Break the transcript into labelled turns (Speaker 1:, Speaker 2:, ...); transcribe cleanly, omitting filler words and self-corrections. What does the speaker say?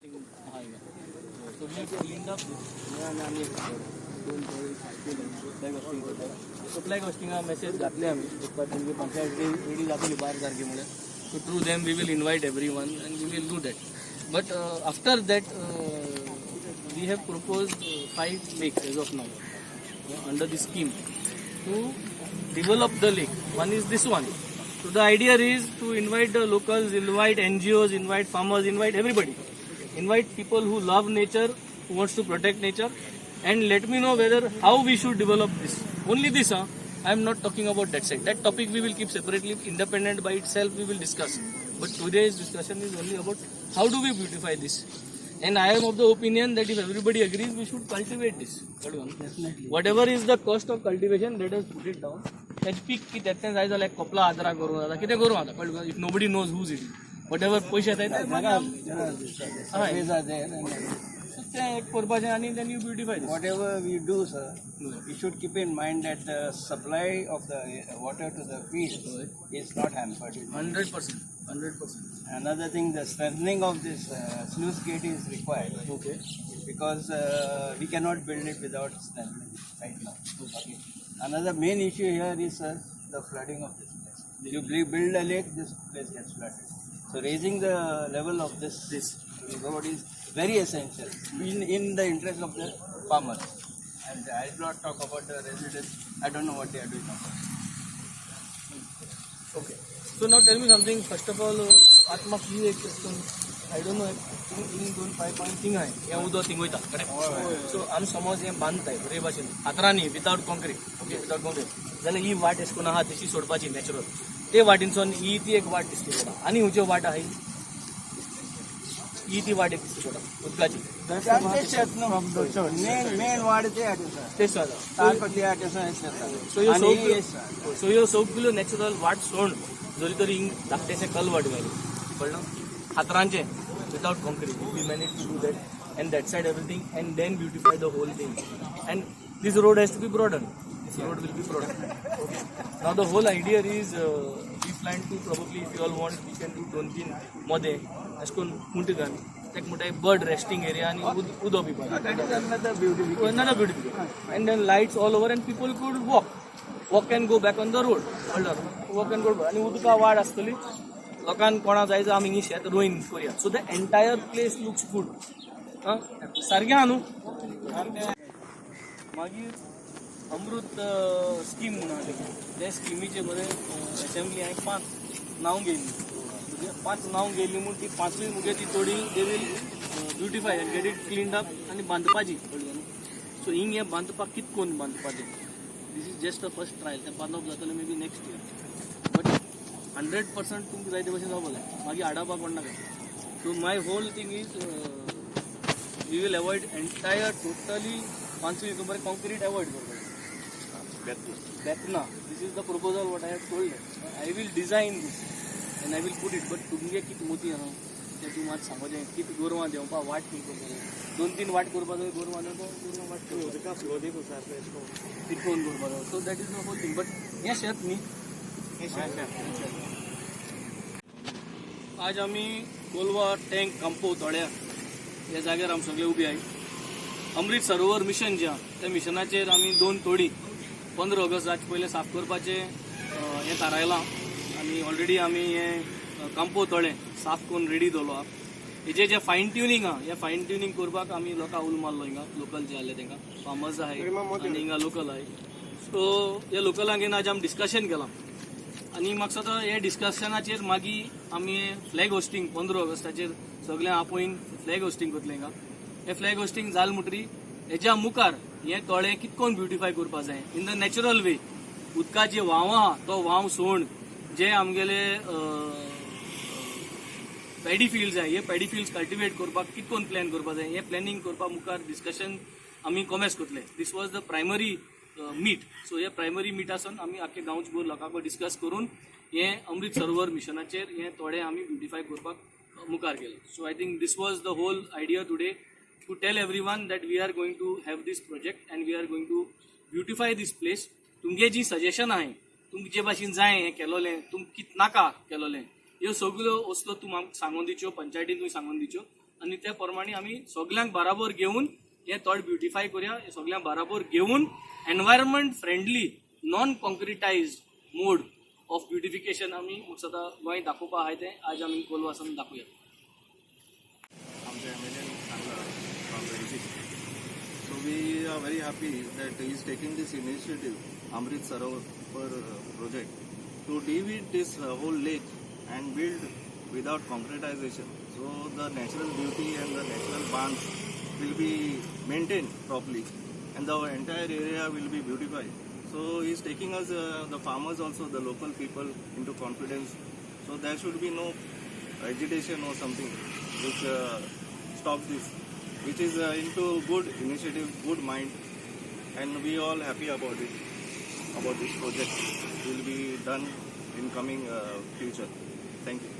Speaker 1: So we have cleaned up this. आमी दोन flag hosting करता. सो फ्लॅग होस्टिंगा मेसेज घातले आमी. एक पाट तुमची पंचायत रेडी जातली 12 तारखे म्हळ्यार. So through them we will invite everyone and we will do that. But after that we have proposed five lakes as of now under the scheme to develop the lake. One is this one. So the idea is to invite the locals, invite NGOs, invite farmers, invite everybody. Invite people who love nature, who wants to protect nature, and let me know whether how we should develop this. Only this, huh? I am not talking about that side. That topic we will keep separately, independent by itself. We will discuss. But today's discussion is only about how do we beautify this. And I am of the opinion that if everybody agrees, we should cultivate this.
Speaker 2: Definitely.
Speaker 1: Whatever is the cost of cultivation, let us put it down. तेच पीक कितें तें जाय जाल्यार कोपला आदरा करूं जाता, कितें करूं आतां, कळ्ळें? If nobody knows whose it, whatever पयशे येता ते
Speaker 2: There are surveys are there and
Speaker 1: तें एक करपाचें आनी then you beautify.
Speaker 2: Whatever we do, sir, we should keep in mind that the supply of the water to the fields is not hampered.
Speaker 1: 100%, 100%.
Speaker 2: Another thing, the strengthening of this sluice gate is required
Speaker 1: okay
Speaker 2: because we cannot build it without strengthening right now. Okay. Another main issue here is, sir, the flooding of this place. You build a lake, this place gets flooded. So raising the level of this road is very essential in the interest of the farmers. And I will not talk about the residents. I don't know what they are doing about it.
Speaker 1: Okay, so now tell me something. First of all, आतां म्हाका ही एक I don't know, हिंग दोन pipe आनी thing आहाय, हें उदक thing वयता, करेक्ट? सो आमी समज हें बांदताय बरे भाशेन फातरांनी, without concrete, okay, without concrete जाल्यार ही वाट एश कोन आहा तशी सोडपाची नॅचरल. ते वाटीनसून ही ती एक वाट दिसती पडटा आनी खंयच्यो वाट आहाय, ही ती वाट एक दिसती पडटा उदकाची.
Speaker 2: ते शेत न्हू, मेन मेन वाड ते आटे
Speaker 1: तेच जाता.
Speaker 2: तारपट्टी आटे शेत.
Speaker 1: सो ह्यो
Speaker 2: आनी
Speaker 1: सगळ्यो, सो ह्यो सगळ्यो नॅचरल वाट सोड जरी तरी हिंग धाकटेशें कलवट घाली, कळ्ळें, फातरांचें, without concrete, we manage to do that and that side everything and then beautify the whole thing. And this road has to be broaden. This road will be broaden. Okay. Now the whole idea is we plan to probably, if you all want, we can do दोन तीन मध्ये अशें करून खुंट घाल, तेका म्हणटा bird resting area आनी उदक पिवपाक.
Speaker 2: That is another beautification.
Speaker 1: Another beautification. And then lights all over and people could walk and go back on the road. कळ्ळें? Walk and go. आनी उदका वाड आसतली, लोकांक कोणा जाय जाल्यार आमी हिंगा शेत रोयन करुया. So the entire place looks good. सारकें आहा न्हू? मागीर अमृत स्कीम म्हणून आहा ते स्किमीचे बरें असेंब्ली हांवें पांच नांव घेयल्ली. पांच नांव घेयल्ली म्हूण ती पांचूय मुगे ती थोडी they will beautify and get it cleaned up आनी बांदपाची, कळ्ळें न्हू? सो हिंग हें बांदपाक कित कोन्न बांदपाचें, this is just a first trial. तें बांदप जातलें maybe next year, but 100% तुमकां जाय ते भशेन जावपा जाय, मागीर आडावपाक कोण नाका. So my whole thing is we will avoid entire totally पांचूय हितून बरें कॉन्क्रीट एवॉयड करपाक Betana. This is the proposal what I have told. I will design this and I will put it, but तुमगे कित मोती आहा तें तूं मात सांगपाचें. कित गोरवां देंवपाक वाट खंय करपाक जाय, दोन तीन वाट करपा जाय, गोरवां देंवपाक, गोरवां वाट कित कोन करपा जाय. So that is the whole thing. But हें शेत न्ही, हें शेत. आज आमी कोलवा टँक कांपो तळ्या ह्या जाग्यार आमी सगळे उबे आहाय. अमृत सरोवर मिशन जें आहा त्या मिशनाचेर आमी दोन तोडी 15 ऑगस्ट जाचे पयलें साफ करपाचें हें थारायलां आनी ऑलरेडी आमी हें कांपो तळें साफ करून रेडी दवरलो आहा. हेजें जें फायन ट्युनींग आहा, हें फायन ट्युनींग करपाक आमी लोकांक उलो मारलो. हिंगा लोकल जे आहले तांकां, फार्मर्स आहाय आनी हिंगा लोकल आहाय. सो ह्या लोकलांक घेवन आज आमी डिस्कशन केलां आनी म्हाका दिसता हे डिस्कशनाचेर मागीर आमी फ्लॅग होस्टिंग 15 ऑगस्टाचेर सगळें आपोवन फ्लॅग होस्टिंग करतले हिंगा. हे फ्लॅग होस्टिंग जालें म्हणटरी हेज्या मुखार हें तळें कितकोन ब्युटिफाय करपा जाय इन the natural वे, उदकाची व्हांव आहा तो व्हांव सोड, जे आमगेले पॅडी फिल्ड्स आहाय, हे पॅडी फिल्ड्स कल्टिवेट करपाक कितकोन प्लॅन करपा जाय, हें प्लॅनिंग करपा मुखार डिस्कशन आमी कॉमेस करतले. This was the primary meet. So हे प्रायमरी मिटासून आमी आख्खे गांवच भर लोकांक डिस्कस करून हें अमृत सरोवर मिशनाचेर हें थोडें आमी ब्युटिफाय करपाक मुखार गेले. So I think this was the whole idea today, to tell everyone that we are going to have this project and we are going to beautify this place. तुमगे जी सजेशन आहे, तुमकां जे भाशेन जाय हें केलोलें, तुमकां कित नाका केलोलें, ह्यो सगळ्यो वस्तू तूं आमकां सांगून दिच्यो, पंचायतीन तुवें सांगून दिच्यो. आनी त्या प्रमाणे आमी सगल्यांक बराबर घेवन हें थोडें ब्युटिफाय करुया. हें सगल्यांक बराबर घेवन environment friendly, non concretised mode of beautification आमी म्हाका दिसता गोंय दाखोवपा आहाय, तें आज आमी कोलवा सावन दाखोवया.
Speaker 3: आमच्या एम एल एन सांगला from Benaji. So we are very happy that he is taking this initiative, Amrit Sarovar project, to deweed this whole lake and build without concretization. So the natural beauty and the natural bonds will be maintained properly and the entire area will be beautified. So he is taking us, the farmers also, the local people, into confidence. So there should be no agitation or something which stops this, which is into good initiative, good mind, and we all happy about it, about this project will be done in coming future. Thank you.